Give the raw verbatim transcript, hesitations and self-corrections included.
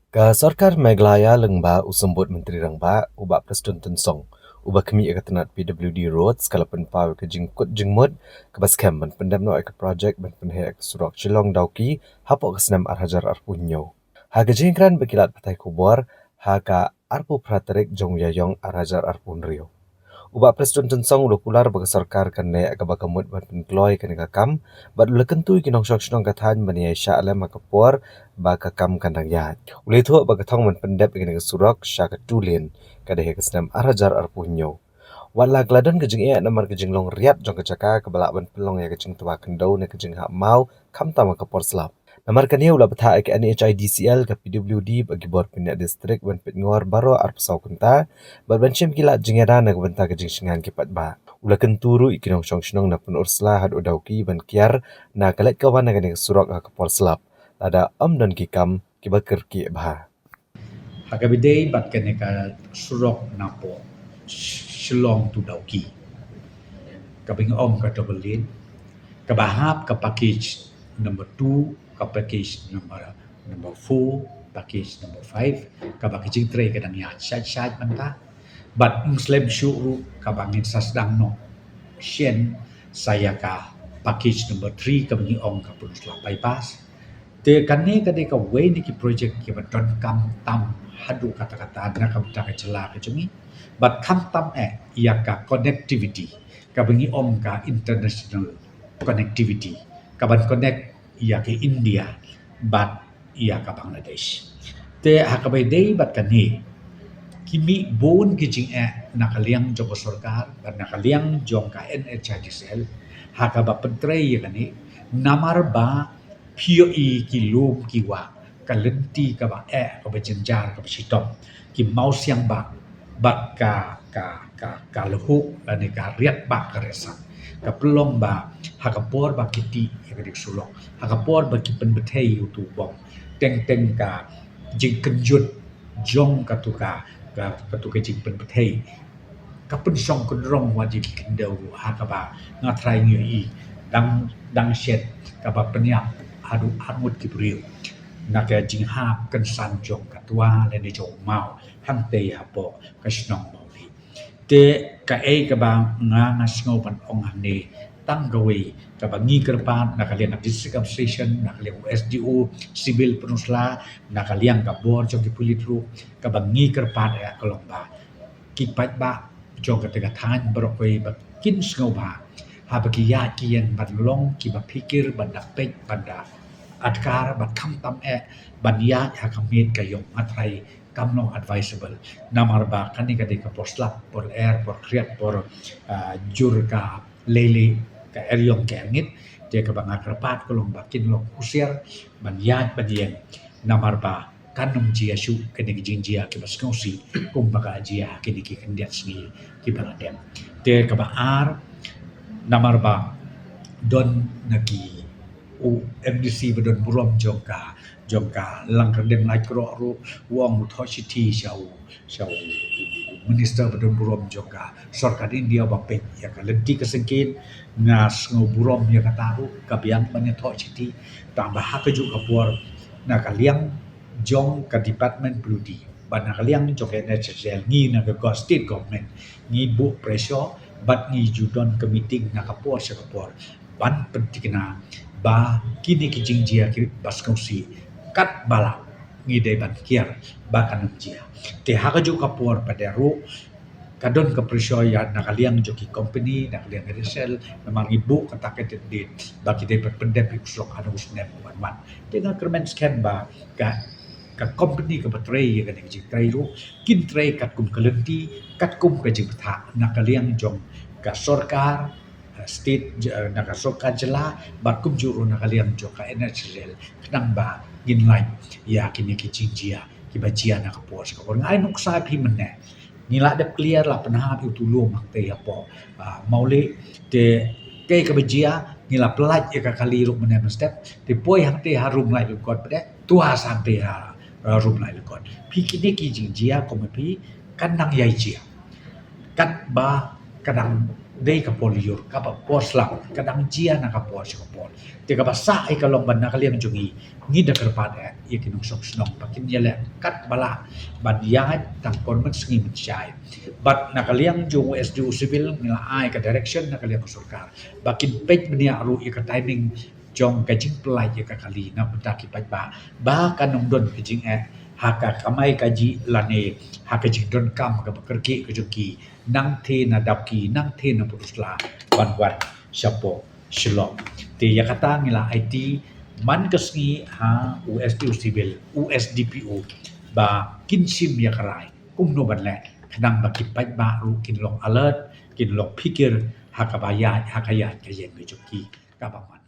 Ka Sorkar Meghalaya lyngba u Symbud Myntri Rangbah, u Bah Prestone Tynsong, uba khmih ïa ka tnat P W D Roads, ka la pynpaw ïa ka jingkut jingmut kaba skhem ban pyndep noh ïa ka projek ban pynheh ïa ka surok Shillong Dawki hapoh ka snem ar hajar arphew hynñiew. Ha ka jingkren bad ki lad pathai khubor ha ka arphew phra tarik jong u Ïaïong ar hajar arphew hynriew. U Bah Prestone Tynsong u la kular ba ka sorkar kan leh kaba ka mut ban pynkloi ïa kane ka kam, bad u la kyntu ïa ki nongshong shnong ka thaiñ ban ïai shah lem ha ka por ba ka kam kan dang ïaid. U la ïathuh ba ka thong ban pyndep ïa kane ka surok sha ka two lane ka dei ha ka snem ar hajar arphew hynñiew. Wat la ka la don ka jingeh namar ka jinglong riat jong ka jaka kaba lah ban pynlong ïa ka jingtwa khyndew ne ka jinghap maw, khamtam ha ka por slap. Namar kane u la bthah ïa ka N H I D C L, ka P W D bad ki bor pynïaid district ban peitngor baroh arphew saw kynta bad ban shim ki lad jingïada na ka bynta ka jingshngaiñ ki paidbah. U la kyntu ruh ïa ki nongshong shnong na Pynursla haduh Dawki ban kiar na ka leit ka wan na kane ka surok ha ka por slap, lada ym don ki kam kiba kyrkieh bha. Ha kaba ïadei bad kane ka surok napoh Shillong to Dawki, kaba ngi ong ka double lane, kaba hap ka package number two, ka package number, number four, package number five, kaba ka jingtrei ka dang ïaid shait shait mynta. Bad ym slem shuh ruh kaba ngin sa sdang noh shen sa ïa ka package number three, kaba ngi ong ka Pynursla bypass. Te kane ka dei kawei na ki projek kiba donkam tam haduh katta katta na ka bynta ka jylla ka jong ngi. Bad khamtam eh ïa ka connectivity, kaba ngi ong ka international connectivity, kaban connect ïa ka India bad ïa ka Bangladesh. Te ha kaba ïadei bad kane, ki mih bun ki jingeh na ka liang jong ka sorkar bad na ka liang jong ka N H I D C L ha kaba pyntrei ïa kane, namar ba phi ïohi ki lum ki wah, ka lynti kaba eh, kaba jynjar, kaba shitom, ki mawsiang bah, bad ka, ka, ka, ka lhuh lane ka riat bah ka riat san, ka pynlong ba ha ka por ba ki tih ïa kane ka surok, ha ka por ba ki pynbthei ïa utu u bom, teng teng ka jingkynjut jong katu ka, ka, katu ka jingpynbthei ka pynshong kynrong wat ïa ki khyndew ruh, ha kaba nga trai ngi ïohi dang, dang shet kaba pynïap haduh arngut ki briew na ka jinghap kynsan jong ka twa lane jong u maw hangtei hapoh ka shnong Mawlieh. Te kaei kaba nga, nga sngew ban ong hangne, tang kawei kaba ngi kyrpad na ka liang ka District Administration, na ka liang u S D O Civil Pynursla, na ka liang ka bor jong ki pulit ruh, kaba ngi kyrpad ïa ka long ba ki paidbah jong kata ka thaiñ baroh kawei ba kin sngewbha haba ki ïaid ki ïeng ban long kiba phikir, ban da peit, ban da adkar, ban khamtam eh ban ïaid ha ka miet ka ïong. Nga trai kam long advisable, namar ba kane ka dei ka por slap, por lyer, por khriat, por, ah, jur ka leilieh, ka eriong ka erngit. Te kaba nga kyrpad ka long ba kin long husiar ban ïaid ban ïeng, namar ba kan ym jia shuh kine ki jingjia kiba sngewsih kumba ka jia ha kine ki khyndiat sngi kiba la dep. Te kaba ar, namar ba don na ki, u M D C ba don burom jong ka, jong ka Langkyrdem Laitkroh ruh, u ong u thoh shithi sha u, sha u, u minister ba don burom jong ka sorkar India ba peit ïa ka lynti ka syngkien. Nga sngew burom ïa kata ruh, ka biang ban ïathoh shithi. Tang ba ha kajuh ka por, na ka liang jong ka department P W D bad na ka liang jong ka N H I D C L, ngi na ka go-, state government, ngi buh pressure bad ngi ju don ka meeting na ka por sha ka por ban pynthikna ba kine ki jingjia kiba sngewsih katba lah ngi dei ban kiar ba kan ym jia. Te ha kajuh ka por pat ruh ka don ka pressure ïa na ka liang jong ki company, na ka liang N H I D C L, namar ngi buh kata ka date ba ki dei ban pyndep ïa u surok ha u snem uban wan. Te nga kyrmen skhem ba ka, ka company kaba trei ïa kane ka jingtrei ruh kin trei katkum ka lynti, katkum ka jingbthah na ka liang jong ka sorkar, eh, state, j-, eh, na ka sorkar jylla, bad kumjuh ruh na ka liang jong ka N H I D C L, khnang ba ngin lait ïa kine ki jingjia kiba jia na ka por sha ka por. Nga ai nuksa ïa phi mynne, ngi la dep clear, la pynhap ïa utu u lum hangtei hapoh, ah, Mawlieh. Te kaei kaba jia, ngi la pyllait ïa ka kali ruh mynne mynstep. Te poi hangtei ha Rumlait Lyngkot pat, twa sa hangtei ha, ah, Rumlait Lyngkot. Phi, kine ki jingjia kum phi kan nang ïai jia katba ka dang dei ka por lyiur, kaba por slap, ka dang jia na ka por sha ka por. Te kaba sah ïa ka long ba na ka liang jong ngi, ngi da kyrpad eh ïa ki nongshong shnong ba kin ïaleh katba lah ban ïaid tang por mynsngi mynshai. Bad na ka liang jong u S D O Civil ngi la ai ka direction na ka liang ka sorkar ba kin peit bniah ruh ïa ka timing jong ka jingpyllait ïa ka kali na ka bynta ki paidbah ba kan ym don ka jingeh ha ka kamai kajih lane ha ka jingdonkam kaba kyrkieh ka jong ki, nangta na Dawki, nangta na Pynursla, ban wan shapoh Shillong. Te ïa kata ngi la aiti man ka sngi ha u S D O Civil, u S D P O, ba kin shim ïa ka rai kumno ban leh khnang ba ki paidbah ruh kin long alert, kin long phikir ha kaba ïaid, ha ka ïaid ka ïeng ka jong ki kaba man.